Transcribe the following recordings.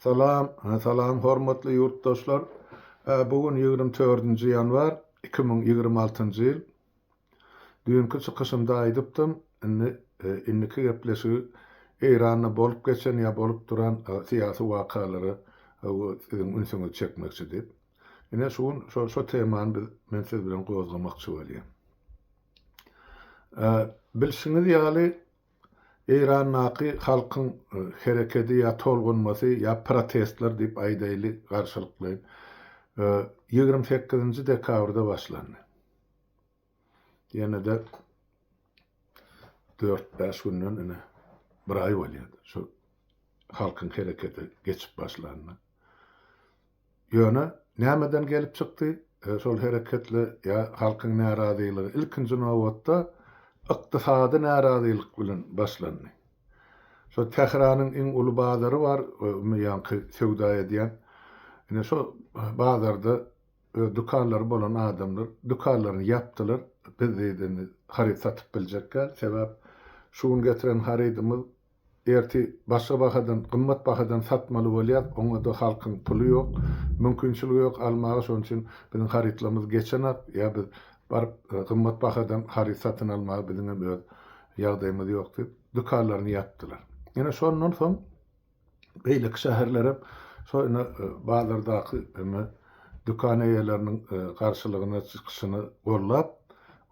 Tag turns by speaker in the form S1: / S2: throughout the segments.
S1: Salam, salam hormatly ýurtdaşlar. Bu gün 24-nji ýanwar 2026-njy ýyl. Düýnki çykyşymda aýdypdym, indi indiki gepleşigi Eýranda bolup geçen ýa bolup duran syýasy wakalara siziň ünsüňizi çekmekçi diýip. Ine şu gün şo şo temany biz men siz bilen gozgamakçy bolýan. Bilşiňiz ýaly Eýrandaky halkyň herekedi ýa tolgunmasy ýa protestler diýip aýdaýly garşylyklaýyn 28-nji dekabrda başlandy. Ýene-de dört-bäş günden ine bir aý bolýar şu halkyň herekete geçip başlanyna. Ýöne nämeden gelip çykdy şol hereketli ýa halkyň närazylygy ilkinji nobatda ykdysady närazylyk bilen başlandy. Şo Tähranyň iň uly bazary bar, ýaňky söwda edýän. Ine şo bazarda öz dükanlary bolan adamlar dükanlaryny ýapdylar. Biz diýdi indi haryt satyp biljek däl, sebäp şu gün getiren harydymyz Ertir başga bahadan, gymmat bahadan satmaly bolýas, oňa-da halkyň puly ýok, mümkinçiligi ýok almaga, şonuň üçin biziň harytlarymyz geçenak, ýa biz baryp gymmat bahadan haryt satyn almaga biziňem öz ýagdaýymyz ýok diýip, dükanlaryny ýapdylar. Ine şondan soň beýleki şäherlerem şo ine bazardaky ine dükan eýeleriniň garşylygyna çykyşyny gollap,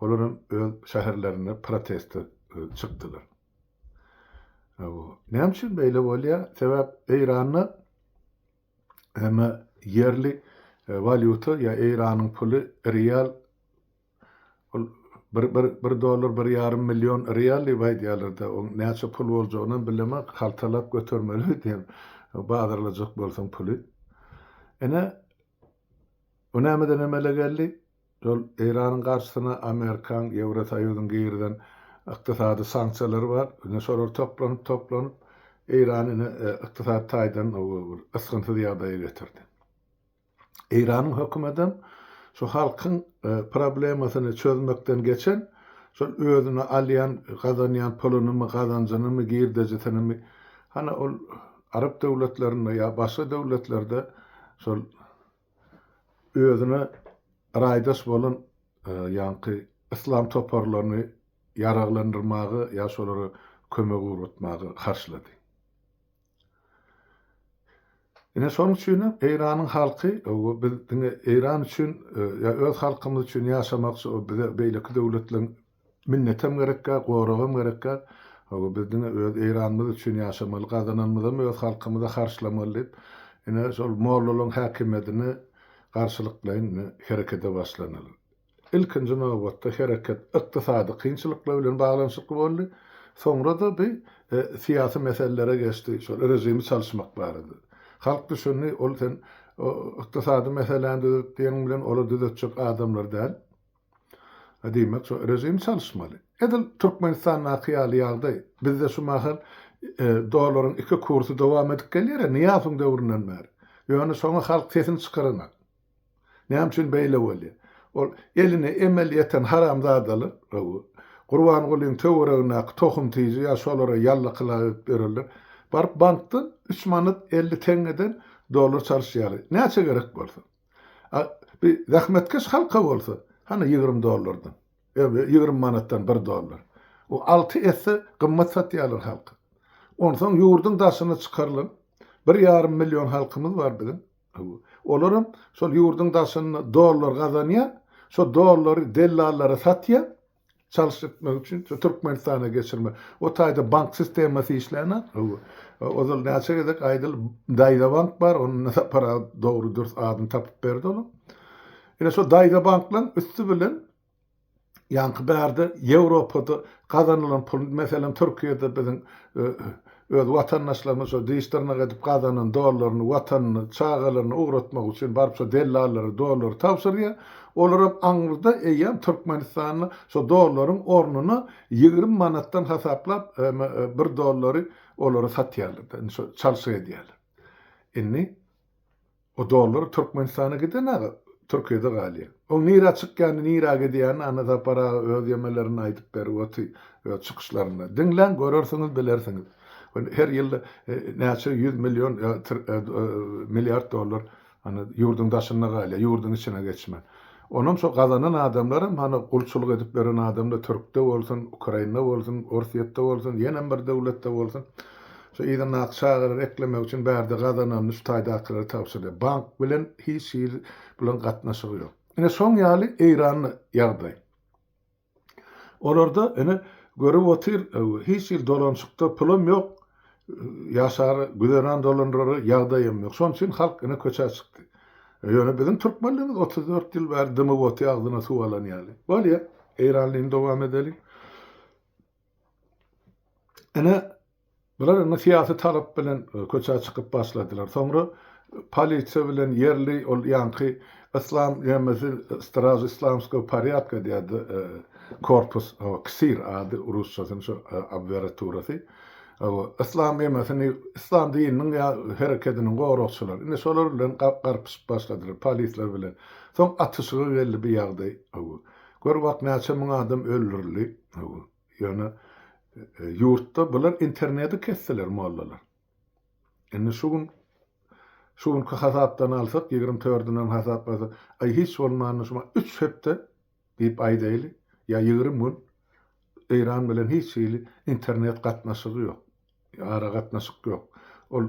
S1: olaram öz şäherlerinde proteste çykdylar. Näme üçin beýle bolýar? Sebäp Eýranda hem ýerli e, walýuta ýa Eýranyň puly rial ol bir, bir, bir dollar bir ýarym million rial diýip aýdýarlar-da, oň näçe pul boljagyny hem bilemok, haltalap götermeli diýen bazarlajak bolsaň puly. Ine, bu nämeden emele geldi? Şol Eýranyň garşysyna Amerikaň, Ýewrosoýuzyň girizen ykdysady sanksiýalary bar. Ine şolar toplanyp toplanyp Eýrany ine ykdysady taýdan bir ysgynsyz ýagdaýa getirdi. Eýranyň hökümedem şu halkyň problemasyny çözmekden geçen şol özüne alýan gazanýan pulunymy gazanjynymy girdejisinymy hany ol arap döwletlerinde ýa başga döwletlerde şol özüne raýdaş bolan ýaňky yslam toparlaryny ýaraglandyrmaga ýa şolara kömek ugratmaga harçlady. Ine şonuň üçin hem Eýranyň halky biz diňe Eýran üçin ýa öz halkymyz üçin ýaşamakçy bize beýleki döwletleriň Minnetem gerekgä, goragam gerekgä. Hawa, biz diňe öz Eýranymyz üçin ýaşamaly, gazananymyzam öz halkymyza harçlamaly diýip, ine, şol mollalaryň häkimiýetine garşylyklaýyn ine, herekete başlanyldy. Ilkinji nobatda hereket ykdysady kynçylyklar bilen baglanyşykly boldy. Soňra-da bu syýasy meselelere geçdi, şol režimi çalyşmak barada. Halk düşündi, ol sen ykdysady meseläni düzet diýeniň bilen olar düzetjek adamlar däl. Diýmek, şo režim çalyşmaly. Edil Türkmenistandaky ýaly ýagdaý. Bizde şu mahal dollaryň iki kursy dowam edip gelýär-ä, Nyýazowyň döwründen bäri. Ýöne şoňa halk sesini çykaranok. Näme üçin beýle bolýar? Ol eline emel ýeten haramzadalar, Gurbangulyň töweregindäki tohum tiji ýa şolara ýallakylyk edip ýörenler baryp bankdan üç manat 50 teňňeden dollar çalyşýarlar. Näçe gerek bolsa. A bi zähmetkeş halka bolsa, hany 20 dollardan, 20 manatdan 1 dollar. O 6 esse gymmat satýarlar halka. Onsoň ýurduň daşyna çykarylan bir ýarym million halkymyz bar biziň. Olaram şol ýurduň daşynda dollar gazanýar, şo dollary dellallara satýar. Çalyş etmek üçin şu Türkmenistana geçirmek. O taýda bank sistemasy işlänok. Ozal näçe gezek aýdyl Daýza bank bar, ony Sapar aga dogry dürs adyny tapyp berdi onuň. Ine şo Daýza banklaň üsti bilen ýaňky bärde Ýewropada gazanylan pul, meselem Türkiýede biziň Öz watandaşlaryna şo diş-dyrnak edip gazanan dollaryny watanyna, çagalaryna ugratmak üçin baryp şo dellallara dollary tabşyrýar. Olaram aňyrda eýýäm Türkmenistanda şo dollaryň ornuna 20 manatdan hasaplap bir dollary olara satýarlar-da. Indi şo çalşyk edýärler. Indi O dollar Türkmenistana gidenaga Türkiýede galýar. Oň nirä çykýany nirä gidýäni Annasapar aga öz ýemelerini aýdyp berip oty öz çykyşlarynda. Diňläň görersiňiz bilersiňiz. Her ýylda näçe 100 million milliard dollar hany ýurduň daşynda galýar, ýurduň içine geçmän. Onam şo gazanan adamlaram hany gulçulyk edip ýören adamlar türkde bolsun, Ukrainda bolsun, Orsýetde bolsun, ýenem bir döwletde bolsun. Şo yzyndaky çagalary eklemek üçin bärde gazananyny şu taýdakylara tabşyrýar. Bank bilen hiç hili bulaň gatnaşygy ýok. Ine şoň ýaly Eýranda ýagdaý. Olarda ine görüp otyr hiç hili dolanyşykda pulam ýok, ýaşara, güzeran dolandyrara ýagdaýam ýok. Şonuň üçin halk ine köçä çykdy. Ýöne biziň türkmenlerimiz 34 ýyl bäri dymyp otyr agzyna suw alan ýaly. Bolýa, Eýranlyny dowam edeliň. Ine Bular indi syýasy talap bilen köçä çykyp başladylar. Soňra polisiýa bilen ýerli ol ýaňky yslam nämesi Straž islamskogo porýadka diýýärdi korpus KSIR ady rusçasyny şo abweraturasy. Yslam nemesini yslam dininiň ýa herekediniň goragçylary. Indi şolar bilen garpyşyp başladylar polisler bilen. Soň atyşyga geldi bu ýagdaý. Gör bak näçe müň adam öldürildi. Ýöne ýurtda bular interneti kesdiler mollalar. Indi şu gün şu günki hasapdan alsak, 24-ünden hasaplasak, aý hiç bolmanda şuma 3 hepde diýip aýdaýly, ýa 20 gün Eýran bilen hiç hili internet gatnaşygy ýok. Aragatnaşyk ýok. Ol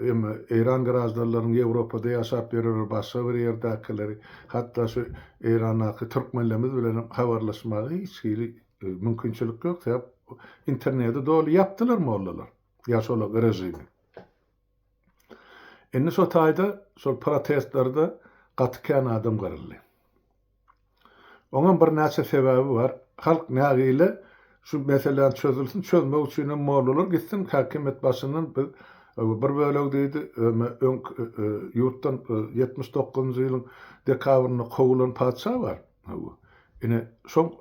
S1: emma Eýran graždanlarynyň Ýewropada ýaşap ýörenleri, başga bir ýerdäkileri, hatda şu Eýrandaky türkmenlerimiz bilen hem habarlaşmaga hiç hili mümkinçilik ýok. Sebäp interneti doly ýapdylar mollalar. Ýa şol režimi. Indi şo taýda şol protestlerde gaty kän adam gyryldy. Oňam birnäçe sebäbi bar. Halk nägile şu meseläni çözülsin, çözmek üçinem mollalar gitsin häkimiýet başyndan biz bir bölegi diýdi, öň ýurtdan 79-njy ýylyň dekabrynda kowulan patyşa bar. Ine şoň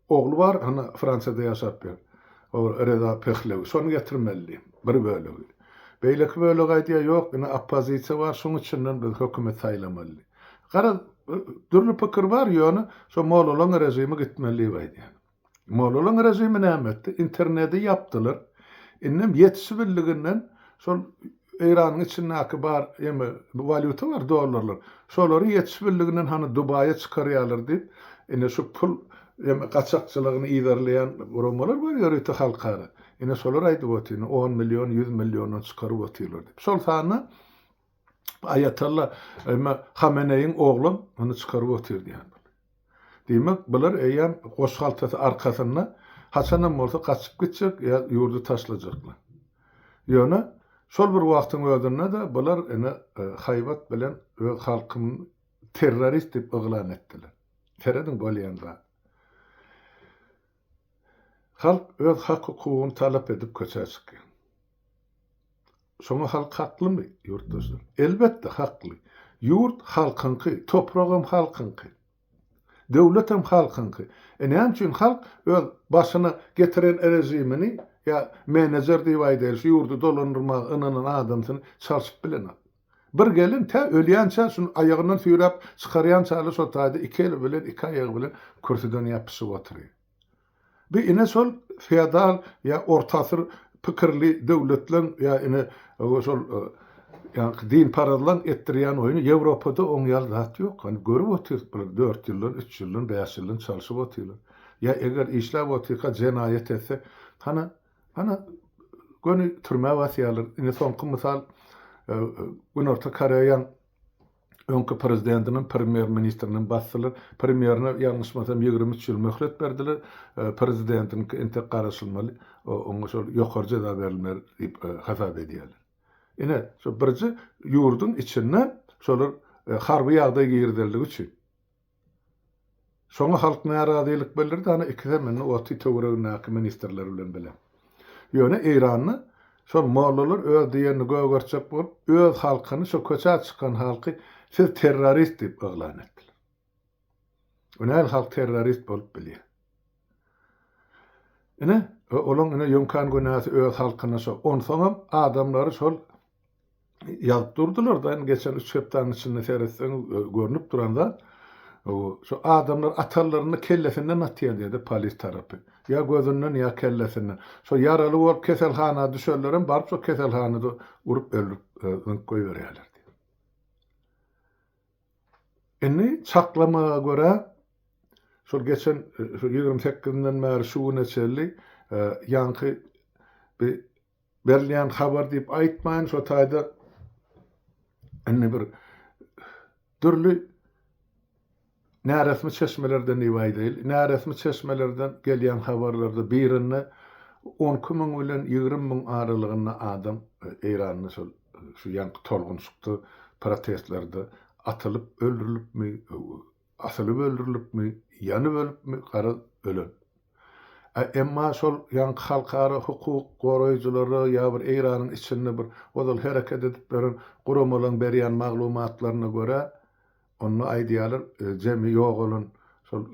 S1: Ogly bar, hany Fransiýada ýaşap ýör. Ol Reza Pehlewi. Şony getirmeli diýip, bir bölegi. Beýleki bölegi aýdýar, ýok, ine oppozisiýa bar, şoň içinden biz hökümet saýlamaly diýip. Garaz, dürli pikir bar, ýöne şo mollalaň režimi gitmeli diýip aýdýar. Mollalaň režimi näme etdi? Interneti ýapdylar. Indem ýetişibildiginden şol Eýranyň içindäki bar eme walýuta bar dollarlar. Şolary ýetişibildiginden hany Dubaýa çykarýarlar diýip, ine şu pul eme gaçakçylygyny yzarlaýan guramalar bar ýörite halkara. Ine şolar aýdyp otyr, ine on million, ýüz milliondan çykaryp otyrlar diýip. Şol sanda Aýatolla eme Hameneýiň oglam muny çykaryp otyr diýen. Diýmek, bular eýýäm goşhaltasy arkasynda, haçanam bolsa gaçyp gitjek ýa ýurdy taşlajaklar. Ýöne, şol bir wagtyň özünde-de bular ine haýbat bilen öz halkyny terrorist diýip yglan etdiler. Serediň bolýan zat. Halk öz hak-hukugyny talap edip köçä çykýar. Şoňa halk haklymy, ýurtdaşlar? Elbetde, hakly. Ýurt halkyňky, topragam halkyňky. Döwletem halkyňky. E näme üçin halk öz başyna getiren režimini ýa menejer diýip aýdaýly, şu ýurdy dolandyrmaga ynanan adamsyny çalşyp bilenok. Bir gelin tä ölýänçä şuny aýagyndan süýräp çykarýançaly şo taýda iki eli bilen, iki aýagy bilen kürsüden ýapyşyp oturyr. Bi ine şol feodal ýa orta asyr pikirli döwletleň ýa ine şol ýaňky dinparazlaň etdirýän oýny Ýewropada oň ýaly zat ýok. Hany görüp otyrys bular dört ýyldan, üç ýyldan, bäş ýyldan çalşyp otyrlar. Ýa eger işläp otyrka jenaýat etse hany hany göni türmä basýarlar. Ine soňky mysal Günorta Koreýaň Öňki prezidentinem, premýer-ministrinem basdylar. Premýerine, ýalňyşmasam, 23 ýyl möhlet berdiler. Prezidentiniňki entek garaşylmaly. Oňa şol ýokary jeza berilmeli diýip hasap edýärler. Ine, şo birje ýurduň içinde şolar harby ýagdaý girizildigi üçin. Şoňa halk närazylyk bildirdi, ana ikisem indi oty töweregindäki ministrler bilen bile. Ýöne Eýranda şol mollalar öz diýenini gögertjek bolup, öz halkyny, şo köçä çykan halky siz terrorist diýip yglan etdiler. O nähili halk terrorist bolup bilýär? Ine, olaň ine ýöňkän günäsi öz halkyna şo. Onsoňam adamlary şol Ýazyp durdular-da, indi geçen üç hepdäniň içinde seretseňiz görnüp duran zat. Şu adamlar atanlarynda kellesinden atýar diýýär-de polis tarapy. Ýa gözünden, ýa kellesinden. Şo ýaraly bolup keselhana düşenlerem baryp şo keselhanada urup öldürip zyňyp goýberýärler diýýär. Indi çaklamaga görä, şol geçen şu 28-inden bäri şu güne çenli ýaňky bir berilýän habar diýip aýtmaýyn, şo taýda indi bir dürli näresmi çeşmelerden diýip aýdaýyl, näresmi çeşmelerden gelýän habarlarda birinde 12 müň bilen 20 müň aralygynda adam Eýranda şol şu ýaňky tolgunşykda, protestlerde atylyp öldürilipmi, asylyp öldürilipmi, ýanyp ölüpmi, garaz ölen. A emma şol ýaňky halkara hukuk goraýjylara ýa bir Eýranyň içinde bir ozal hereket edip beren guramalaryň berýän maglumatlaryna görä, onda aýdýarlar, jemi ýogalan şol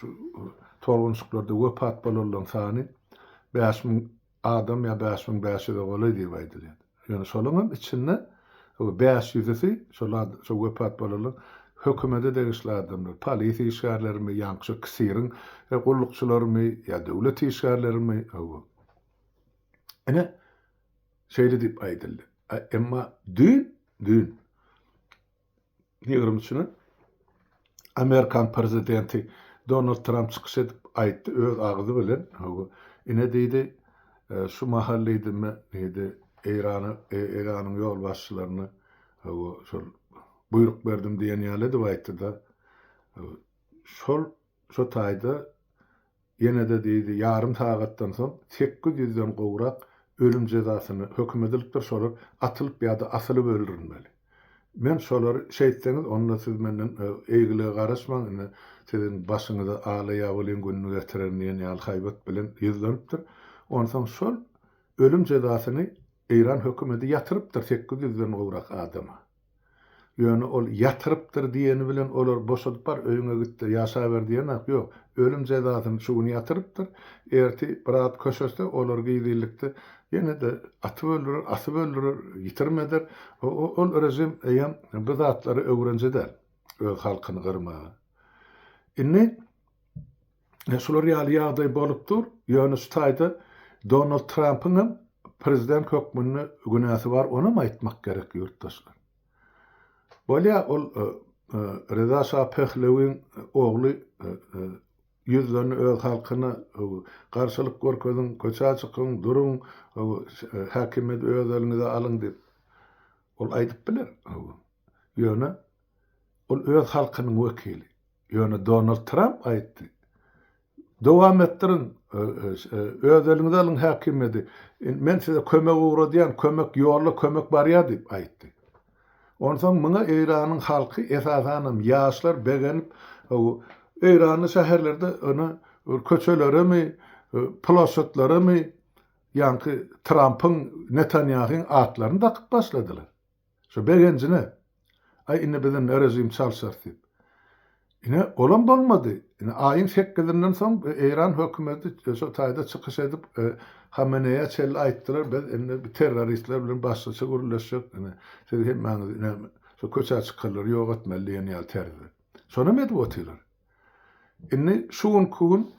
S1: şu tolgunşyklarda wepat bolanlaryň sany 5000 adam ýa 5500-e golaý diýip aýdylýar. Ýöne şolaryň hem içinde 500-üsi şol şo wepat bolanlar hökümete degişli adamlar, polis işgärlerimi, ýaňky şo KSİR-iň gullukçylarymy ýa döwlet işgärlerimi, hawa. Ine, şeýle diýip aýdyldy. Emma düýn, düýn 23-üne Amerikan prezidenti Donald Tramp çykyş edip aýtdy öz agzy bilen, ine diýdi, e, şu mahal diýdi, diýdi, Eýrana, e, Eýranyň ýolbaşçylaryna şol buýruk berdim diýen ýaly edip aýtdy-da, şol Şo taýda ýene-de diýdi, ýarym sagatdan soň 800 ýüzden gowrak ölüm jezasyna höküm edilipdir, şolar atylyp ýa-da asylyp öldürilmeli. Men şolary şeýtseňiz, onda siz menden eýgilige garaşmaň, indi siziň başyňyza ala ýabylyň gününi getirerin diýen ýaly haýbat bilen ýüzlenipdir. Onsoň şol ölüm jezasyny Eýran hökümeti ýatyrypdyr 800 ýüzden gowrak adama. Ýöne ol ýatyrypdyr diýeni bilen olar boşadyp bar öýüňe gitde ýaşaber diýenak ýok. Ölüm jezasyny şu gün ýatyrypdyr. Erti biraz köşeşse olar gizlinlikde ýene-de atyp öldürer, asyp öldürer, ýitirim eder. Ol režim eýýäm bu zatlary öwrenje däl öz halkyny gyrmaga. Indi Şular ýaly ýagdaý bolup dur. Ýöne şu taýda Donald Trampyň hem prezident hökmünde günäsi bar, onam aýtmak gerek ýurtdaşlar. Bolýa ol e, e, Reza Şah Pehlewiň ogly e, ýüzlendi öz halkyna garşylyk görkeziň, köçä çykyň, duruň, häkimiýeti öz eliňize alyň diýip. Ol aýdyp biler. Ýöne ol öz halkynyň wekili. Ýöne Donald Tramp aýtdy. Dowam etdiriň, öz eliňize alyň häkimiýeti. Men size kömek ugradýan, kömek ýolda kömek barýar diýip aýtdy. Onsoň muňa Eýranyň halky, esasanam ýaşlar begenip, Eýranly şäherlerde ony köçeleremi, ploşadlaramy ýaňky Trampyň, Netanýahyň atlaryny dakyp başladylar. Şo begenjine, Aý, indi biz indi režim çalşarys diýip. Ine, olam bolmady. Ine, aýyň sekizinden soň Eýran hökümeti şo taýda çykyş edip, Hameneýä çenli aýtdylar, biz indi terroristler bilen başgaça gürleşjek, ine, siz hemmäňizi ine, şo köçä çykanlary ýok etmeli diýen ýaly terzde. Şonam edip otyrlar. Indi şu günki gün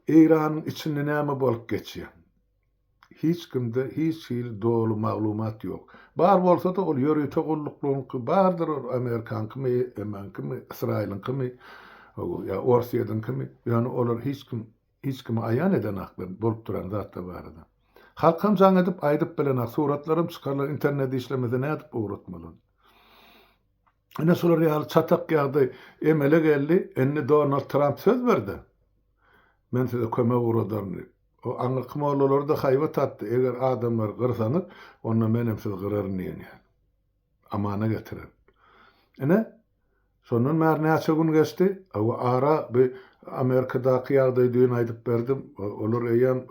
S1: Eýranyň içinde näme bolup geçýär? Hiç kimde hiç hili doly maglumat ýok. Bar bolsa-da ol ýörite gulluklaryňky bardyr, ol Amerikaňkymy, MA-nyňkymy, Ysraýylyňkymy, ýa Orsýetiňkimi, ýöne olar hiç kim hiç kime aýan edenaklar bolup duran zatlar barada. Halkam jaň edip aýdyp bilenak, suratlaram çykarlar, internet işlemese nädip ugratmaly ony. Ine şular ýaly çatak ýagdaý emele geldi. Indi Donald Tramp söz berdi. Men size kömek ugradaryn diýip. O aňyrky mollalar-da haýbat atdy, eger adamlary gyrsaňyz, onda menem sizi gyraryn diýen ýaly. Amana getirerin. Ine, şondan bäri näçe gün geçdi? Hawa, ara bu Amerikadaky ýagdaýy düýn aýdyp berdim. Olar eýýäm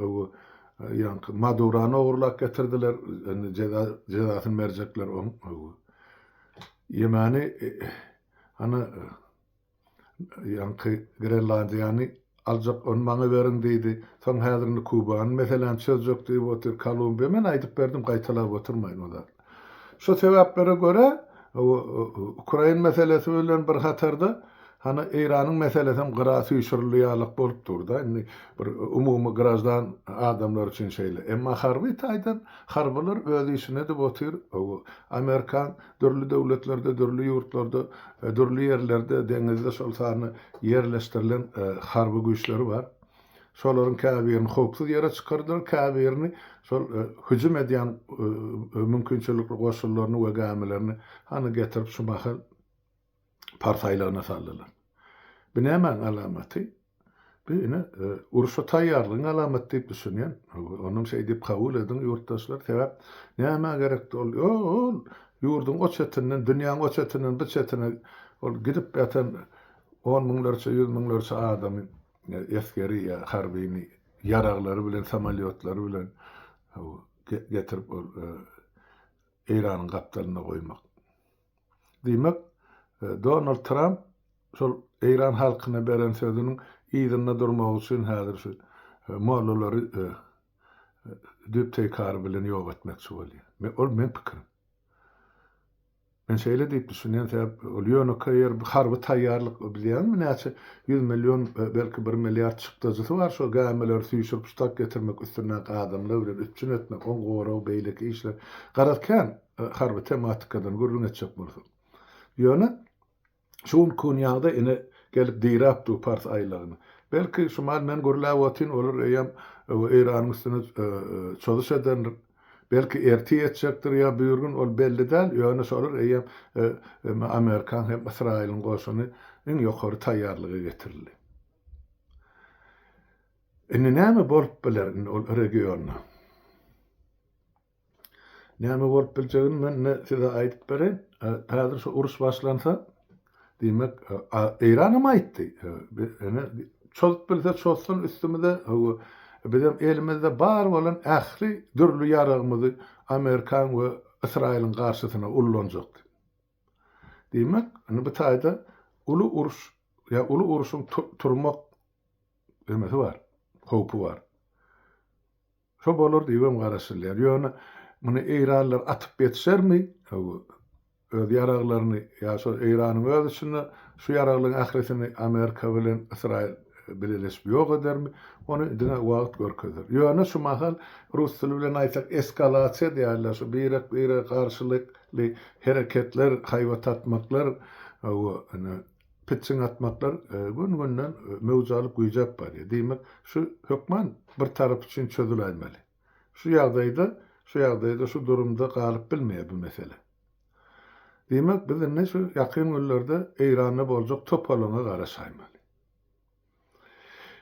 S1: ýaňky Madurany ogurlap getirdiler. Indi jeza jezasyny berjekler oň. Ýemeni hany ýaňky Grenlandiýany aljak ony maňa beriň diýdi. Soň häzir indi Kubany meseläni çözjek diýip otyr. Kolumbiýa men aýdyp berdim gaýtalap oturmaýyn o zat. Şu sebäplere görä Ukrain meselesi bilen bir hatarda. Hany Eýranyň meselesem gyra süýşürildi ýalyk bolup dur-da, indi bir umumy graždan adamlar üçin şeýle. Emma harby taýdan harbylar öz işini edip otyr. Amerikan dürli döwletlerde, dürli ýurtlarda, dürli ýerlerde, deňizde şol sanda ýerleşdirilen harby güýçleri bar. Şolaryň käbirini howpsuz ýere çykardylar, käbirini şol hüjüm edýän mümkinçilikli goşunlaryny we gämilerini hany getirip şu mahal Pars aýlagyna saldylar. Bu nämäň alamaty? Bu ine urşa taýýarlygyň alamaty diýip düşünýän. Onam şeý diýip kabul ediň ýurtdaşlar. Sebäp nämä gerekdi ol? Ýok, ol ýurduň o çetinden, dünýäň o çetinden bu çetine ol gidip ýatan on müňlerçe, ýüz müňlerçe adamy, esgeri ýa harbyny ýaraglary bilen, samolýotlary bilen getirip ol Eýranyň gapdalynda goýmak. Diýmek, Donald Tramp şol eýran halkyna beren sözüniň yzynda durmak üçin häzir şu mollalary düýp-teýkary bilen ýok etmekçi bolýar. Ol meň pikirim. Men şeýle diýip düşünýän, sebäp ol ýönekeý ýer harby taýýarlyk bilýäňmi näçe ýüz million belki bir milliard çykdajysy bar şo gämileri süýşürip ştat getirmek üstündäki adamlar bilen üpjün etmek oň goragy beýleki işler garaz kän harby tematikadan gürrüň etjek bolsak. Ýöne şu günki gün ýagdaý ine gelip diräp dur Pars aýlagyna. Belki şu mahal men gürläp otyryn, olar eýýäm Eýranyň üstüne çozuş edendir. Belki ertir etjekdir ýa birgün ol belli däl, ýöne şolar eýýäm Amerikan hem Ysraýylyň goşuny iň ýokary taýýarlyga getirildi. Indi näme bolup biler indi ol regionda? Näme bolup biljegini men indi size aýdyp bereýin. Häzir şu uruş başlansa, diýmek, Eýranam aýtdy. Ine, çozup bilse çozsun üstümize, bizem elimizde bar bolan ähli dürli ýaragymyzy Amerikan we Ysraýylyň garşysyna ullanjak diýip. Diýmek, indi bu taýda uly uruş ýa uly uruşyň turmak emesi bar, howpy bar. Şo bolar diýibem garaşylýar. Ýöne muny eýranlylar atyp ýetişermi? Öz ýaraglaryny ýa şo Eýranyň öz içinde şu ýaraglaryň ählisini Amerika bilen Ysraýyl bileleşip ýok edermi? Ony diňe wagt görkezer. Ýöne şu mahal rus dili bilen aýtsak eskalasiýa diýýärler, şu birek-birege garşylykly hereketler, haýbat atmaklar, ine, Pitjiň atmaklar gün-günden möwç alyp güýjäp barýar. Diýmek, şu hökman bir tarap üçin çözüläýmeli. Şu ýagdaýda, şu ýagdaýda, şu durumda galyp bilmeýär bu mesele. Diýmek, biz indi şu ýakyn günlerde Eýranda boljak topalaňa garaşaýmaly.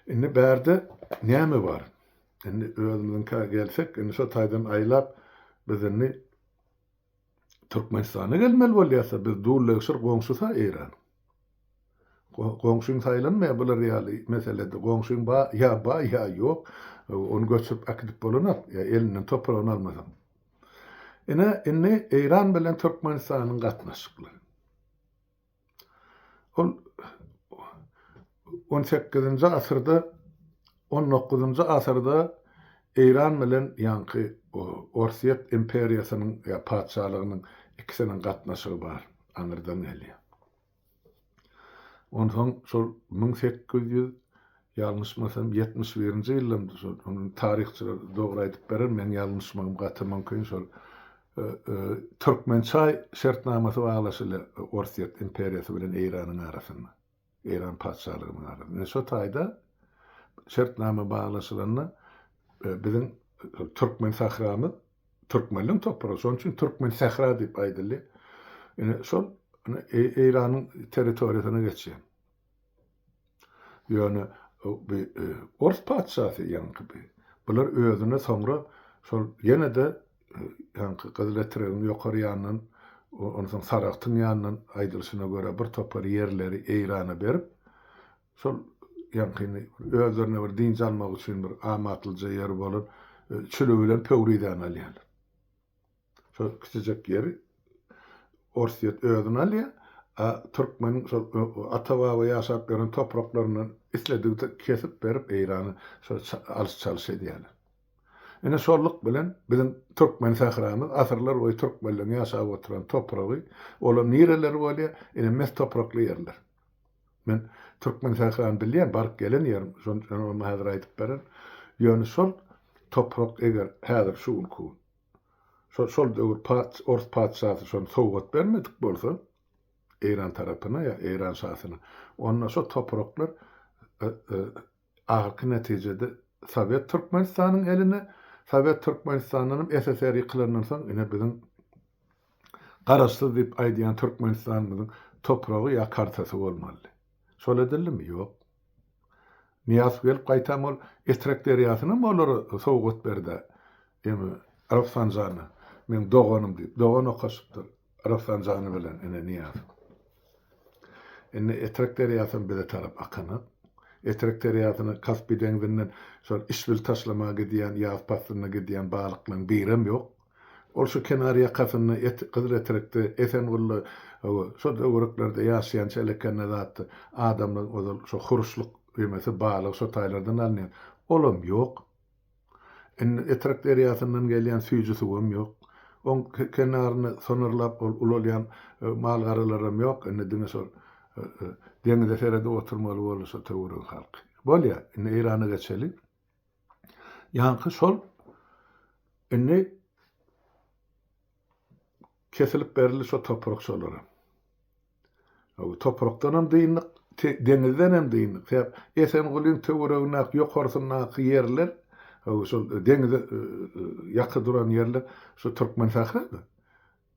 S1: Indi bärde näme bar? Indi özümiziňkä gelsek, indi şo taýdan aýlap, biz indi Türkmenistana gelmeli bolýarsa biz dullegşir goňşusa Eýranyň. Goňşyň saýlanmaýar bular ýaly meselede. Goňşyň ba ýa ba ýa ýok. Ony göçürip äkidip bolanok ýa elinden topragyny almasaň. Ine indi Eýran bilen Türkmenistanyň gatnaşyklary. Ol on sekizinji asyrda, on dokuzynjy asyrda Eýran bilen ýaňky Orsýet imperiýasynyň ýa patyşalygynyň ikisiniň gatnaşygy bar, aňyrdan gelýär. Onsoň şol 1800 ýalňyşmasam 71-nji ýyldan şol ony taryhçylar dogry aýdyp berer, meň ýalňyşmagym gaty mümkin şol Türkmençaý şertnamasy baglaşylýar Orsýet imperiýasy bilen Eýranyň arasynda. Eýran patyşalygynyň arasynda. Ine şo taýda şertnama baglaşylanda biziň türkmen sähramyz türkmenleň topragy, şonuň üçin türkmen sähra diýip aýdylýar. Ine şol Eýranyň territoriýasyna geçýär. Ýöne bu ors patyşasy ýaňky bi. Bular özüne soňra şol ýene-de ýaňky Gyzyletregiň ýokary ýanyndan, onsoň Saragtyň ýanyndan aýdylyşyna görä bir topar ýerleri Eýrana berip, şol ýaňkyny özlerine bir dynç almak üçin bir amatlyja ýer bolan Çüli bilen Pöwrizäni alýarlar. Şol kiçijek ýeri Orsýet özüne alýar, a türkmeniň şol ata-baba ýaşap ýören topraklaryndan isledigi kesip berip Eýrana şol alyş-çalyş edýärler. Ine şolluk bilen biziň türkmen sähramyz asyrlar boýy türkmenleň ýaşap oturan topragy, olam nireleri bolýar? Ine mes toprakly ýerler. Men Türkmen sährany bilýän, baryp gelen ýerim, şony häzir aýdyp bererin. Ýöne şol toprak eger häzir şu günki gün şol şol döwür pat ors patyşasy şony sowgat bermedik bolsa Eýran tarapyna ýa Eýran şasyna, onda şo topraklar ahyrky netijede Sowet Türkmenistanyň eline, Sowet Türkmenistandanam SSR ýykylandan soň ine biziň Garaşsyz diýip aýdýan Türkmenistanymyzyň topragy ýa kartasy bolmalydy. Şol edildimi? Ýok. Nyýazow gelip gaýtam ol Etrek derýasynam olara sowgat berdi. Eme Rafsanjana meň doganym diýip, dogan okaşypdyr Rafsanjany bilen ine Nyýazow. Indi Etrek derýasam bize tarap akanok. Etrek derýasyna Kaspi deňzinden şol işbil taşlamaga gidýän, ýaz paslynda gidýän balyklaryň birem ýok. Ol şu kenar ýakasynda et Gyzyletrekde, Esengulda, hawa, şo töwereklerde ýaşaýan çelekende zatdy. Adamlaryň ozal şo huruşlyk emesi, balygy şo taýlardan alynýan. Olam ýok. Indi Etrek derýasyndan gelýän süýji suwam ýok. Oň kenarynda sonarlap ol ulalýan mal-garalaram ýok. Indi diňe şol deňize seredip oturmaly boldy şo töweregiň halky. Bolýa, indi Eýrana geçeli. Ýaňky şol indi kesilip berildi şo toprak şolara. Toprakdanam dyndyk, deňizdenem dyndyk. Sebäp Esengulyň töweregindäki ýokarsyndaky ýerler, şol deňize ýaka duran ýerler şu türkmen sährada.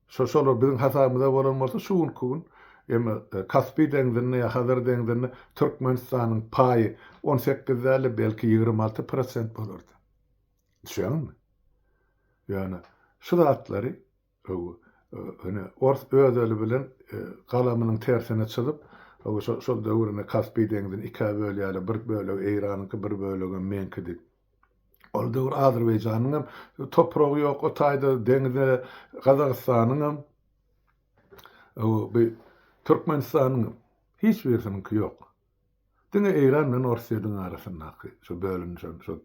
S1: Şo şolar biziň hasabymyza bolan bolsa şu günki gün eme Kaspi deňzinde ýa Hazar deňzinde Türkmenistanyň paýy 18 dälde belki 26 prosent bolardy. Düşýäňizmi? Ýöne şu zatlary ine ors öz eli bilen galamynyň tersine çyzyp şo şol döwür ine Kaspi deňzini ikä bölýärler bir bölegi Eýranyňky bir bölegem meňki diýip. Ol döwür Azerbaýjanyň hem topragy ýok, o taýda deňizde Gazagystanyň hem, bu Türkmenistanyň hem hiç birisiniňki ýok. Diňe Eýran bilen Orsýetiň arasyndaky şu bölünişen şu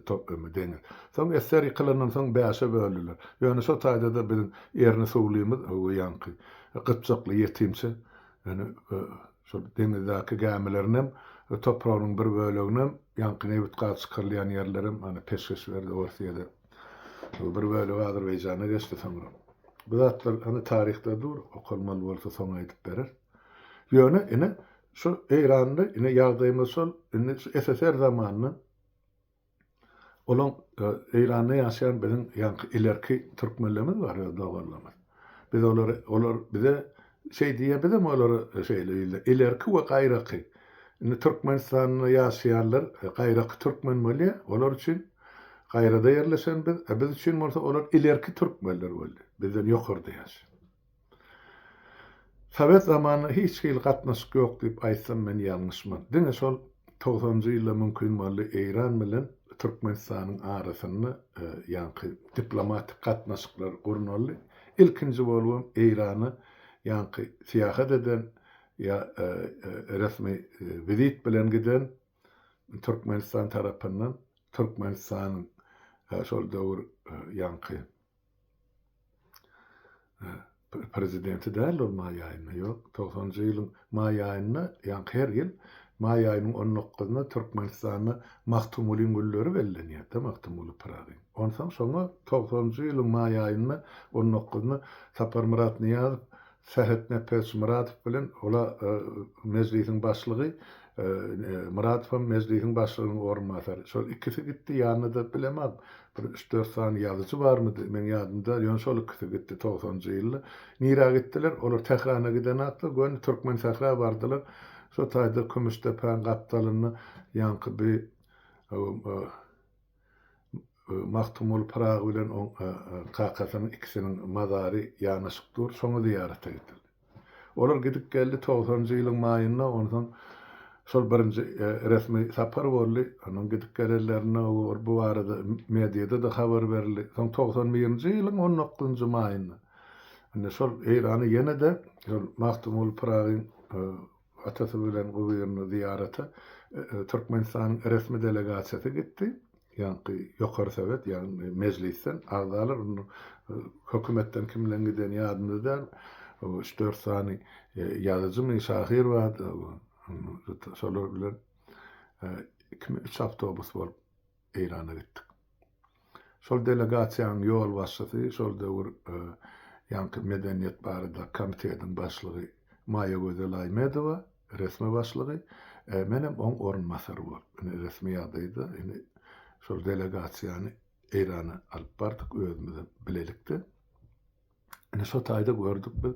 S1: top deňiz. Soň SSR ýykylandan soň bäşe böldüler. Ýöne şo taýda-da biziň ýerine suwlymyz ýaňky gypjakly ýetimçe Ýöne şol deňizdäki gämilerinem, topragynyň bir böleginem, ýaňky nebit-gaz çykarylýan ýerlerem ana peşgeş berdi Orsýede. Bir bölegi Azerbaýjana geçdi soňra. Bu zatlar hany taryhda dur, okalmaly bolsa soň aýdyp berer. Ýöne ine şu Eýranda ine ýagdaýymyz şol, indi şu SSR zamanynda Olaň Eýranda ýaşaýan biziň ýaňky ilerki türkmenlerimiz bar öz doganlarymyz. Biz olary olar bize şeý diýýär bizem olara şeýle diýilýär. Ilerki we gaýraky. Indi Türkmenistanda ýaşaýanlar gaýraky türkmen bolýar olar üçin gaýrada ýerleşen biz, a biz üçin bolsa olar ilerki türkmenler bolýar. Bizden ýokarda ýaşaýan. Sowet zamanynda hiç hili gatnaşyk ýok diýip aýtsam men ýalňyşman. Diňe şol togsanynjy ýylda mümkin boldy Eýran bilen Türkmenistanyň arasynda ýaňky diplomatik gatnaşyklar gurnaldy. Ilkinji bolubam Eýrana ýaňky syýahat eden ýa resmi wizit bilen giden Türkmenistan tarapyndan Türkmenistanyň şol döwür ýaňky Prezidenti däldi ol maý aýynda, ýok, togsanynjy ýylyň maý aýynda, ýaňky her ýyl maý aýynyň on dokuzynda Türkmenistanda Magtymgulyň günleri bellenýär-de, Magtymguly Pyragyň. Onsoň şoňa togsanynjy ýylyň maý aýynda on dokuzynda Saparmyrat Nyýazow Sähetnepesow Myradow bilen ol-a Mejlisiň başlygy, Myradowam Mejlisiň başlygynyň orunbasary. Şol ikisi gitdi, ýanynda-da bilemok, bir üç-dört sany ýazyjy barmydy, meň ýadymda däl, ýöne şol ikisi gitdi togsanynjy ýylda. Nirä gitdiler? Olar Tährana gidenaklar, göni Türkmensähra bardylar. Şo taýda Kümüşdepäň gapdalynda ýaňky bi Magtymguly Pyragy bilen oň kakasynyň ikisiniň mazary ýanaşyk dur, şoňa zyýarata gidildi. Olar gidip geldi togsanynjy ýylyň maýynda, onsoň şol birinji resmi sapar boldy. Onuň gidip gelenlerinde bu barada mediada-da habar berildi. Soň 91-nji ýylyň on dokuzynjy maýynda indi şol Eýrana ýene-de şol Magtymguly Pyragyň atasy bilen gubyryna zyýarata Türkmenistanyň resmi delegasiýasy gitdi. Ýaňky Ýokary Sowet, ýagny Mejlisden agzalar, onda hökümetden kim bilen gideni ýadymda däl, üç-dört sany ýazyjymy, şahyr bardy. Şolar bilen ikimi üç awtobus bolup Eýrana gitdik. Şol delegasiýanyň ýolbaşçysy şol döwür ýaňky medeniýet barada komitetiň başlygy Maýagözel Aýmedowa, resmi başlygy, menem oň orunbasary bolup, ine resmi ýagdaýda indi şol delegasiýany Eýrana alyp bardyk özümizem bilelikde. Ine şo taýda gördük biz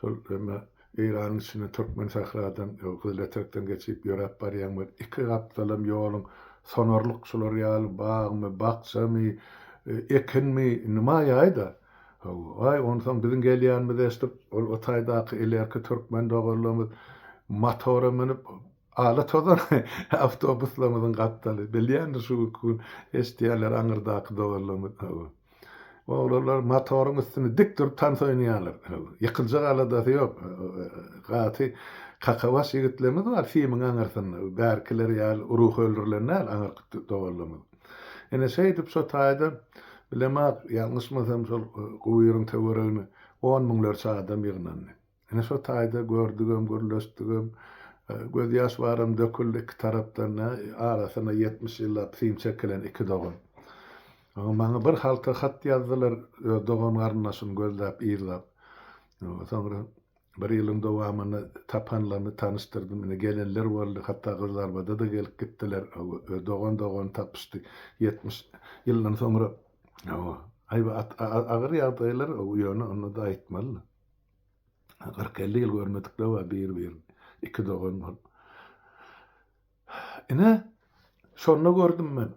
S1: şol eme Eýranyň içinde Türkmen sähradan Gyzyletekden geçip ýöräp barýaň bir iki gapdalam ýoluň sonarlyk şular ýaly bagmy, bakjamy, ekinmi indi maýaýda. Hawa, aý onsoň biziň gelýänimizi eşidip ol o taýdaky ilerki türkmen doganlarymyz motora münüp ala tozan awtobuslarymyzyň gapdaly bilýändir şu günki gün eşidýärler aňyrdaky doganlarymyz. Hawa. Oglanlar motoryň üstünde dik durup tans oýnaýarlar. Ýykyljak aladasy ýok. Gaty kakabaş ýigitlerimiz bar simiň aňyrsynda. Bärkiler ýaly ruhy öldürilen däl aňyrky doganlarymyz. Ine şeýdip şo taýda bilemok ýalňyşmasam şol gubyryň töweregine on müňlerçe adam ýygnandy. Ine şo taýda gördügem, gürleşdigem, gözýaş baram döküldi iki tarapdan-da, arasyna 70 ýyllap sim çekilen iki dogan. Maňa bir halta hat ýazdylar, öz dogan-garyndaşyny gözläp, yzlap. Soňra bir ýylyň dowamynda tapanlaryny tanyşdyrdym. Ine gelenler boldy, hatda Gyzlarbada-da gelip gitdiler. Öz dogan-dogany tapyşdy. 70 ýyldan soňra. Aý, agyr ýagdaýlar, ýöne onda-da aýtmaly. 40-50 ýyl görmedikler bar bir-birini. Iki dogan bolup. Ine, şonda gördüm men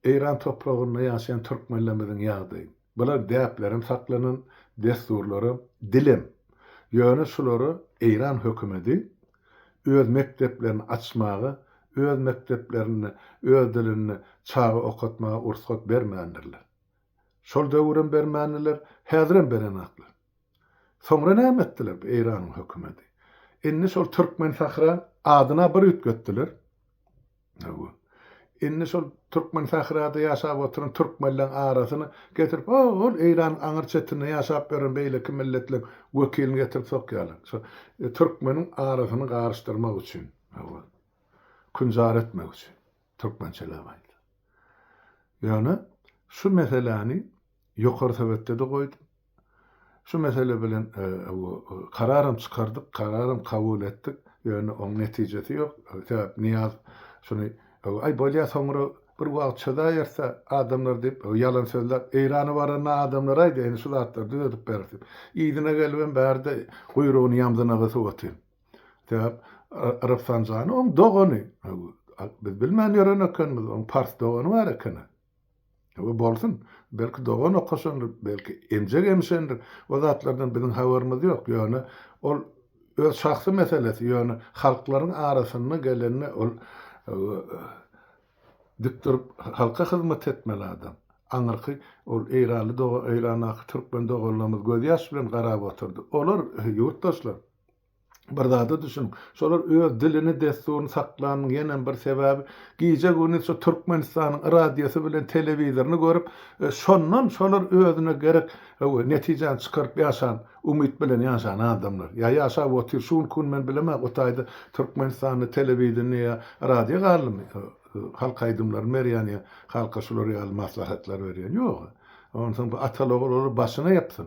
S1: Eýran topragynda ýaşaýan türkmenlerimiziň ýagdaýyny. Bular däplerem saklanan, dessurlaram, dilem. Ýöne şulara Eýran hökümedi öz mekdeplerini açmaga, öz mekdeplerinde öz dilinde çaga okatmaga ursgat bermändirler. Şol döwürem bermändiler, häzirem berenaklar. Soňra näme etdiler bu Eýranyň hökümeti? Indi şol Türkmen Sahra adyna bir üýtgetdiler. Hawa. Indi şol Türkmen Sahrada ýaşap oturan türkmenleň arasyna getirip, o-ol Eýranyň aňyr çetinde ýaşap ýören beýleki milletleň wekilini getirip sokýarlar. Şo türkmeniň arasyny garyşdyrmak üçin. Hawa. Künjar etmek üçin. Türkmençeläp aýtsak. Ýöne şu meseläni ýokary sowetde-de goýdum. Şu mesele bilen kararam çykardyk, kararam kabul etdik, ýöne oň netijesi ýok. Sebäp Nyýazow şuny, Aý, bolýa, soňra bir wagt çözäýeris-dä, adamlar diýip, ýalan sözläp, Eýrana baranda adamlar aýdýar, indi şu zatlary düzedip bereris diýip. Yzyna gelibem bärde guýrugyny ýamzyna gysyp otyr. Sebäp Rafsanjany oň dogany. Biz bilmän ýören ekenimiz, oň pars dogany bar eken-ä. Hawa bolsun. Belki dogan okaşandyr, belki emjek emşendir. O zatlardan biziň habarymyz ýok. Ýöne ol öz şahsy meselesi, ýöne halklaryň arasynda gelende ol dik durup halka hyzmat etmeli adam. Aňyrky ol eýranly dogan, eýrandaky türkmen doganlarymyz gözýaş bilen garap otyrdy. Olar ýurtdaşlar. Bir zada düşüniň, şolar öz dilini, dessuryny saklanyň ýenem bir sebäbi, gije-gündiz şu Türkmenistanyň radiosy bilen telewizoryny görüp, şondan şolar özüne gerek netijäni çykaryp ýaşan, umyt bilen ýaşan adamlar. Ýa ýaşap otyr, şu günki gün men bilemok, o taýda Türkmenistanda telewideniýe ýa radio galdymy, halk aýdymlaryny berýän ýa halka şular ýaly maslahatlar berýän. Ýok. Onsoň bu ataly-ogul olar başyna ýapsyn.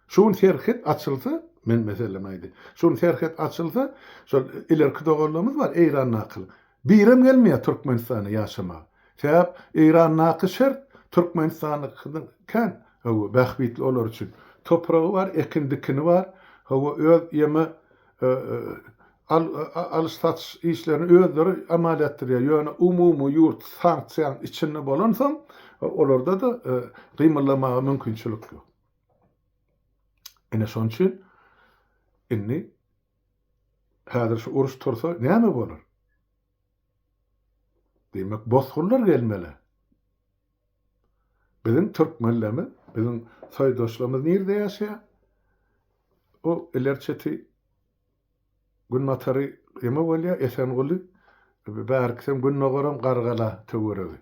S1: Şu gün serhet açylsa, men meselem aýdaýyn. Şu gün serhet açylsa, şol ilerki doganlarymyz bar Eýrandakylar. Birem gelmeýär Türkmenistana ýaşamaga. Sebäp Eýrandaky şert Türkmenistandakydan kän hawa bähbitli olar üçin. Topragy bar, ekin-dikini bar. Hawa öz ýeme alyş-satyş işlerini özleri amal etdirýär. Ýöne umumy ýurt sanksiýanyň içinde bolansoň, olarda-da gymyldamaga mümkinçilik ýok. Ine şonuň üçin indi häzir şu uruş tursa näme bolar? Diýmek, bosgunlar gelmeli. Biziň türkmenlerimiz, biziň soýdaşlarymyz nirde ýaşaýar? O ileri çeti Günbatary eme bolýar, Esenguly, bärkisem gündogaram Gargala töweregi.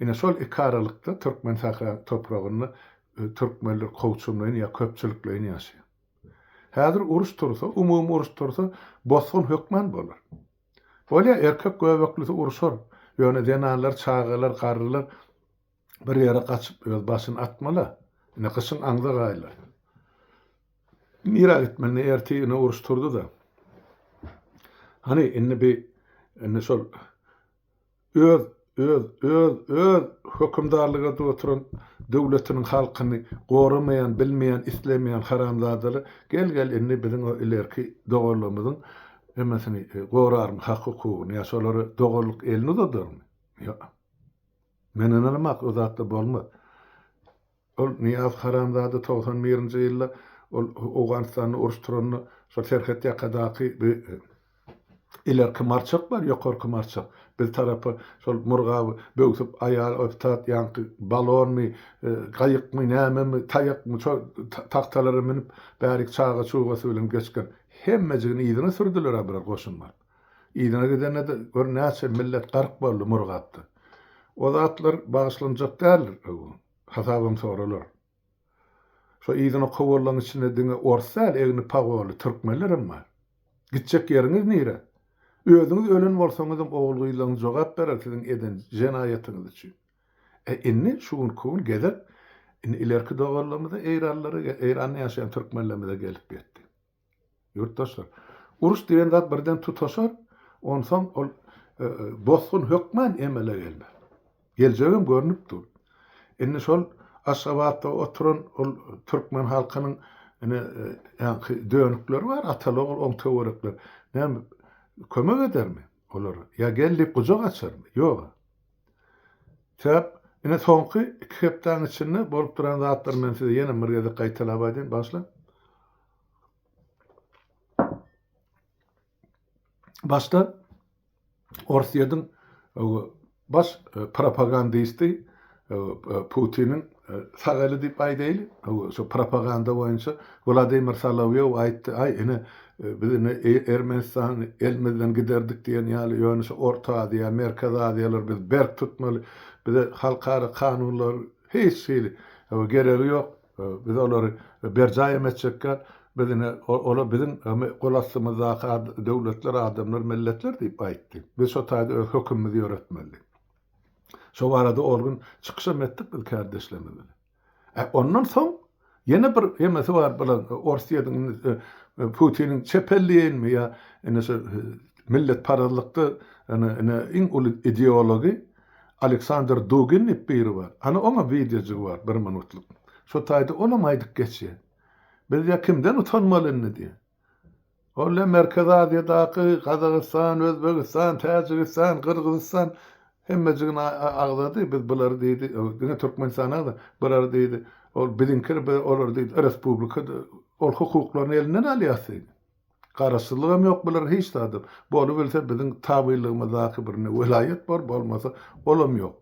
S1: Ine şol iki aralykda türkmen sähra topragynda türkmenler kowçumlaýyn ýa köpçülikleýin ýaşaýar. Häzir uruş tursa, umumy uruş tursa, bosgun hökman bolar. Bolýa, erkek göbeklisi urşar, ýöne zenanlar, çagalar, garrylar bir ýere gaçyp öz başyny atmaly-a. Ine, gyşyň aňzak aýlary. Nirä gitmeli, ine, ertir ine uruş turdy-da. Hany, indi bi, indi şol Öz, öz, öz, öz hökümdarlyk edip oturan döwletiniň halkyny goramaýan, bilmeýän, islemeýän haramzadalar, gel, gel indi biziň o ilerki doganlarymyzyň hemmesini gorarmy, hak-hukugyny ýa şolara doganlyk elini uzadarmy? Ýok. Men ynanamak o zatlar bolmaz. Ol Nyýaz haramzada 91-nji ýylda ol Owganystanda uruş turanda şol serhet ýakadaky bi ilerki Marçak bar, ýokarky Marçak. Biz tarapa şol Murgaby böwsüp aýal öptat ýaňky balonmy, gaýykmy, nämemi, taýakmy şol tagtalara münüp bärik çaga-çugasy bilen geçgen. Hemmejigini yzyna sürdüler-ä bular goşunlar. Yzyna gidende-de gör näçe millet gark boldy Murgapda. O zatlar bagyşlanjak däldir. Hasabam soralar. Şo yzyna kowanlaň içinde diňe ors däl, egni pagonly türkmenlerem bar. Gitjek ýeriňiz nire? Özüňiz ölen bolsaňyzam ogul-gyzlaryňyz jogap berer siziň eden jenaýatyňyz üçin. E indi şu günki gün gezek indi ilerki doganlarymyza eýranlylara Eýranda ýaşaýan türkmenlerimize gelip ýetdi. Ýurtdaşlar, uruş diýen zat birden tutaşar, onsoň ol bosgun hökman emele gelmez. Geljegem görnüp dur. Indi şol Aşgabatda oturan ol türkmen halkynyň ine ýaňky dönükleri bar, ataly-ogul oň töwerekleri. Näme, kömek edermi olara? Ýa gel diýip gujak açarmy? Ýog-a. Sebäp, ine soňky iki hepdäň içinde bolup duran zatlary men size ýene bir gezek gaýtalap aýdaýyn, bagyşlaň. Başda Orsýetiň baş propagandisti Putiniň sag eli diýip aýdaýly, şo propaganda boýunça Wladimir Solowýow aýtdy, aý ine biz ine Ermenistany elimizden giderdik diýen ýaly, ýöne şu Orta Aziýa, Merkezi Aziýalary biz berk tutmaly, bize halkara kanunlar hiç hili geregi ýok, Biz olary berjaý hem etjekkä, biz ine, olar biziň gol astymyzdaky döwletler, adamlar, milletler diýip aýtdy. Biz şo taýda öz hökümimizi ýöretmeli. Şo barada ol gün çykyşam etdik biz kärdeşlerimiz bilen. Ä ondan soň ýene bir hemesi bar bulan Orsýetiň indi Putiniň çep eli diýeýinmi ýa ine şu milletparazlykda ine ine iň uly ideology Aleksandr Dugin diýip biri bar. Ana oňa wideojygy bar bir minutlyk. Şo taýda olam aýdyp geçýär. Biz ýa kimden utanmaly indi diýýär. Ol ýa Merkezi Aziýadaky Gazagystan, Özbegistan, Täjigistan, Gyrgyzystan hemmejigini agzady. Biz bulary diýdi, diňe Türkmenistany agzady. Bulary diýdi, ol biziňki biz olary diýdi, respublika ol hukuklaryny elinden alýas diýdi. Garaşsyzlygam ýok bular hiç zadam. Bolubilse biziň tabynlygymyzdaky bir ne welaýat bor, bolmasa olam ýok.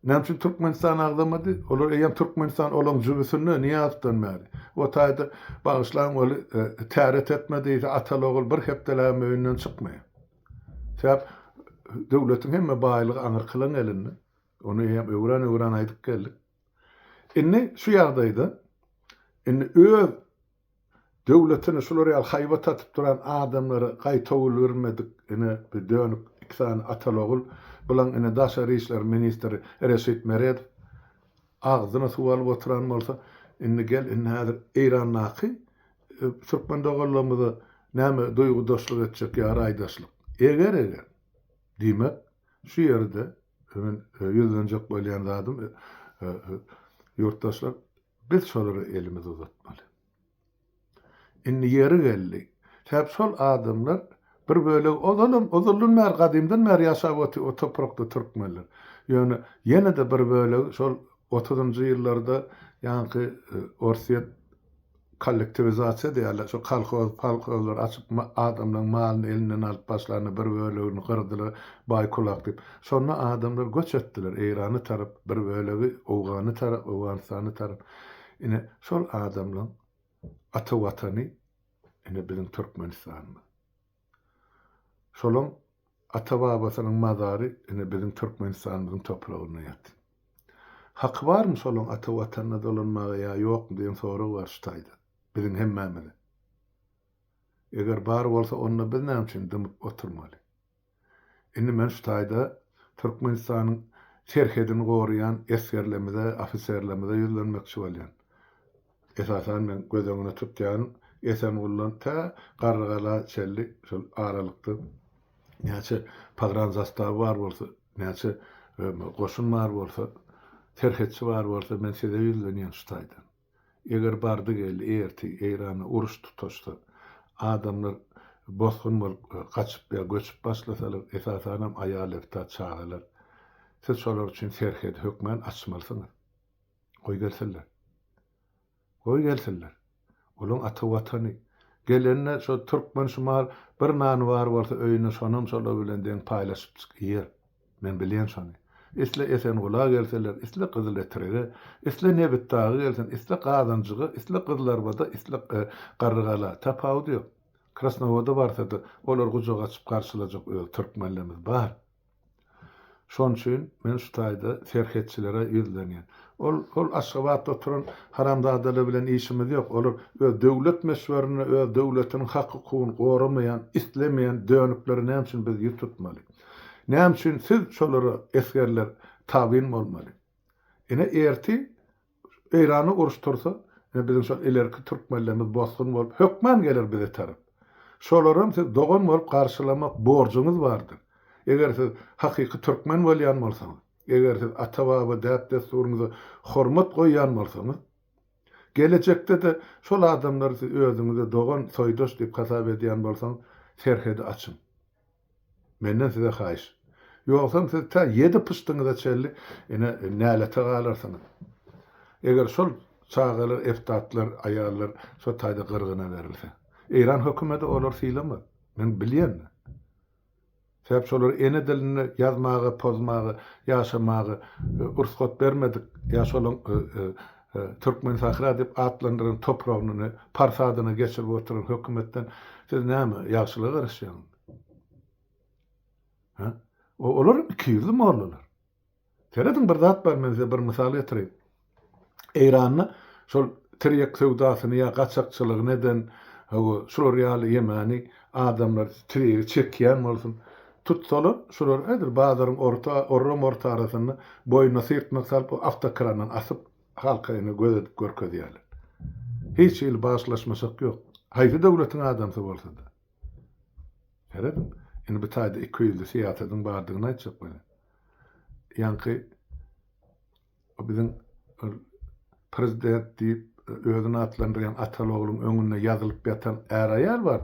S1: Näme üçin Türkmenistan agzamady? Olar eýýäm Türkmenistan olaň jübüsinde Nyýazowdan bäri. O taýda bagyşlaň weli täret etme diýse ataly-ogul bir hepdeläbem öýünden çykmaýar. Sebäp döwletiň hemme baýlygy aňyrkylaň elinde. Ony eýýäm öwran-öwran aýdyp geldik. Indi şu ýagdaýda indi öz Döwletine şular ýaly haýbat atyp duran adamlara gaýtawul bermedik ine bir dönük iki sany atalogul bulaň ine daşary işler ministri Reşit Meredow agzyna suw alyp oturan bolsa indi gel indi häzir Eýrandaky türkmen doganlarymyza näme duýgudaşlyk etjek ýa raýdaşlyk eger eger diýmek şu ýerde men ýüzlenjek bolýan zadym ýurtdaşlar Biz şolara elimizi uzatmaly. Indi ýeri geldi. Sebäp şol adamlar bir bölegi ozalam, ozaldan bäri, gadymdan bäri ýaşap otyr o toprakda türkmenler. Ýöne ýene-de bir bölegi şol otuzynjy ýyllarda ýaňky Orsýet kollektiwizasiýa diýýärler, şo kolhoz, polhozlary açyp adamlaryň malyny elinden alyp başlanda bir bölegini gyrdylar, baý-kulak diýip. Şonda adamlar göç etdiler Eýrana tarap, bir bölegi Owgana tarap, Owganystana tarap. Ine, şol adamlaň ata watany ine biziň Türkmenistanymyz. Şolaň ata-babasynyň mazary ine biziň Türkmenistanymyzyň topragynda ýatyr. Haky barmy şolaň ata watanyna dolanmaga ýa ýokmy diýen sorag bar şu taýda biziň hemmämize. Eger bar bolsa onda biz näme üçin dymyp oturmaly? Indi men şu taýda Türkmenistanyň serhedini goraýan esgerlerimize, ofiserlerimize ýüzlenmekçi bolýan. Esasan men göz öňüne tutýanym Esenguldan tä Garrygala çenli şol aralykda näçe pogran zastawy bar bolsa, näçe goşun bar bolsa, serhetçi bar bolsa men size ýüzlenýän şu taýdan. Eger bardy-geldi ertir Eýranda uruş tutaşsa, adamlar bosgun bolup gaçyp ýa göçüp başlasalar, esasanam aýal-ebtat, çagalar, siz şolar üçin serhedi hökmän açmalysyňyz. Goý gelsinler. Goý gelsinler. Olaň ata watany. Gelende şo türkmen şumal bir nany bar bolsa öýünde şonam şolar bilen deň paýlaşypjyk iýer. Men bilýän şony. Isle Esengula gelseler, isle Gyzyletrege, isle Nebitdaga gelsin, isle Gazanjyga, isle Gyzlarbada, isle Garrygala, tapawudy ýok. Krasnowoda barsa-da, olar gujak açyp garşylajak öz türkmenlerimiz bar. Şonuň üçin men şu taýda serhetçilere ýüzlenýän. Ol, ol Aşgabatda oturan haramzadalar bilen işimiz ýok. Olar öz döwlet möçberinde öz döwletiniň hak-hukugyny goramaýan, islemeýän dönüklere näme üçin biz ýüz tutmaly? Näme üçin siz şolara, esgerler, tabyn bolmaly? Ine, ertir Eýranda uruş tursa, ine biziň şol ilerki türkmenlerimiz bosgun bolup hökman geler bize tarap. Şolaram siz dogan bolup garşylamak borjuňyz bardyr. Eger siz hakyky türkmen bolýan bolsaňyz, eger siz ata-baba däp-dessuryňyza hormat goýýan bolsaňyz, gelejekde-de şol adamlary siz özüňize dogan, soýdaş diýip hasap edýän bolsaňyz, serhedi açyň. Menden size haýyş. Ýogsam siz tä ýedi pyşdyňyza çenli ine nälete galarsyňyz. Eger şol çagalar, eftatlar, aýallar şo taýda gyrgyna berilse. Eýran hökümedi olary sylamaz. Men bilýän. Sebäp şolar ene dilinde ýazmaga, pozmaga, ýaşamaga rugsat bermedik ýa şolaň Türkmensähra diýip atlandyran topragyny pars adyna geçirip oturan hökümetden siz näme ýagşylyga garaşýaňyzmy? Hä? Olar ikiýüzli mollalar. Serediň bir zat bar men size bir mysal getireýin. Eýranda şol tirýek söwdasyny ýa gaçakçylygyny eden hawa şular ýaly ýemany adamlar tirýegi çekýän bolsun tutsalar şular edil bazaryň orta orram orta arasynda boýnuna syrtmak salyp awtokrandan asyp halka ine göz edip görkezýärler. Hiç hili bagyşlaşmaşak ýok. Haýsy döwletiň adamsy bolsada. Serediň, indi bu taýda ikiýüzli syýasatyň bardygyny aýtjak bolýan. Ýaňky biziň prezident diýip özüni atlandyrýan ataly-ogluň öňünde ýazylyp ýatan är-aýal bar.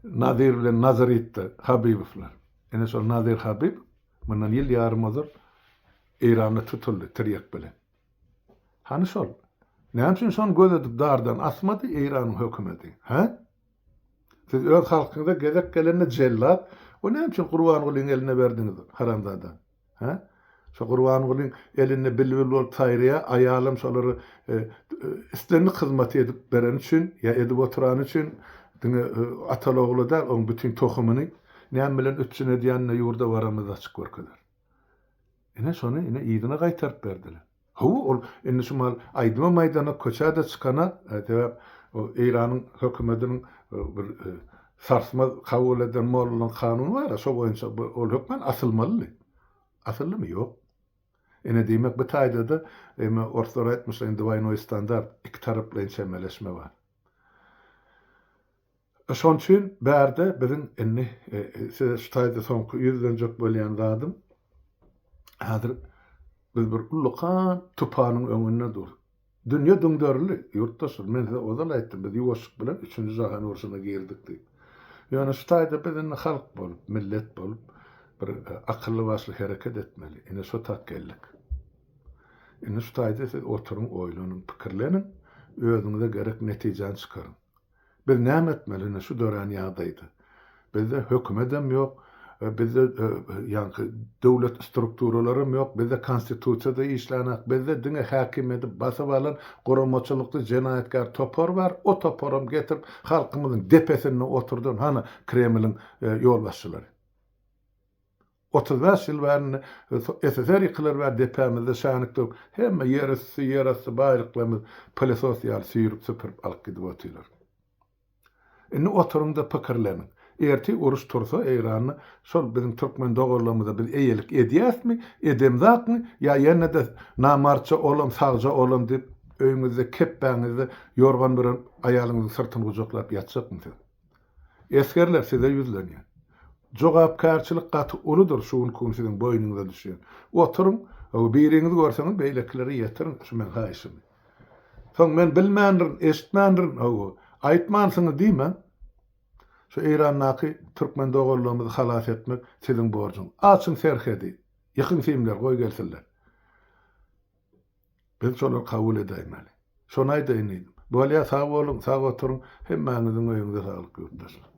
S1: Nazir bilen Naziritde Habibowlar. Ine şol Nazir Habibow mundan ýyl ýarym ozal Eýranda tutuldy tirýek bilen. Hany şol? Näme üçin şony göz edip dardan asmady Eýranyň hökümeti? Hä? Siz öz halkyňyza gezek gelende jellat, o näme üçin Gurbangulyň eline berdiňiz haramzada? Hä? Şo Gurbangulyň elinde bilbil bolup saýraýar, aýalam şolara islendik hyzmaty edip bereni üçin ýa edip oturany üçin diňe ataly-ogla däl, oň bütin tohumyny näme bilen üpjün edýänini ýurda baramyzda açyk görkezer. Ine şony ine yzyna gaýtaryp berdiler. Hawa ol indi şu mahal aýdymam aýdanok, köçä-de çykanak, sebäp o Eýranyň hökümetiniň bir sarsmaz kabul eden mollalaryň kanuny bar-a, şo boýunça ol hökman asylmalydy. Asyldymy? Ýok. Ine diýmek bu taýda-da eme orslar aýtmyşlaýyn dwaýnoý standart, ikitaraplaýyn çemeleşme bar. Şonuň üçin bärde biziň indi size şu taýda soňky ýüzlenjek bolýan zadym, häzir biz bir ullakan tupanyň öňünde durus. Dünýe düňderildi, ýurtdaşlar. Men size ozal aýtdym, biz ýuwaşlyk bilen üçünji jahan urşuna girdik diýip. Ýöne şu taýda biz indi halk bolup, millet bolup bir akylly-başly hereket etmeli. Ine şo tak geldik. Indi şu taýda siz oturyň, oýlanyň, pikirleniň, özüňize gerek netijäni çykaryň. Biz näme etmeli ine şu dörän ýagdaýda? Bizde hökümetem ýok, bizde ýaňky döwlet strukturalaram ýok, bizde konstitusiýa-da işlänak, bizde diňe häkimiýeti basyp alan guramaçylykly jenaýatkär topar bar, o toparam getirip halkymyzyň depesinde oturdan hany Kremliň ýolbaşçylary. 35 ýyl bäri indi SSR ýykylar bäri depämizde şänik döwüp, hemme ýer üsti, ýer asty baýlyklarymyz pylesos ýaly süýrüp-süpürip alyp gidip otyrlar. Indi oturyň-da pikirleniň. Ertir uruş tursa Eýranda şol biziň türkmen doganlarymyza biz eýelik edýäsmi, edemzakmy ýa ýene-de namartja olam, sagja olam diýip öýüňizde kepbäňizde ýorgan bürenip aýalyňyzyň syrtyny gujaklap ýatjakmy siz? Esgerler size ýüzlenýän. Jogapkärçilik gaty uludyr şu günki gün siziň boýnuňyza düşýän. Oturyň, biriňiz görseňiz beýlekilere ýetiriň şu meň haýyşymy. Soň men bilmändirin, eşitmändirin, hawa, aýtmansyňyz diýmäň. Şu Eýrandaky türkmen doganlarymyzy halas etmek siziň borjuňyz. Açyň serhedi, ýykyň simleri, goý gelsinler. Biz şolary kabul edäýmeli. Şony aýdaýyn diýdim. Bolýa, sag boluň, sag oturyň, hemmäňiziň öýüňize saglyk ýurtdaşlar.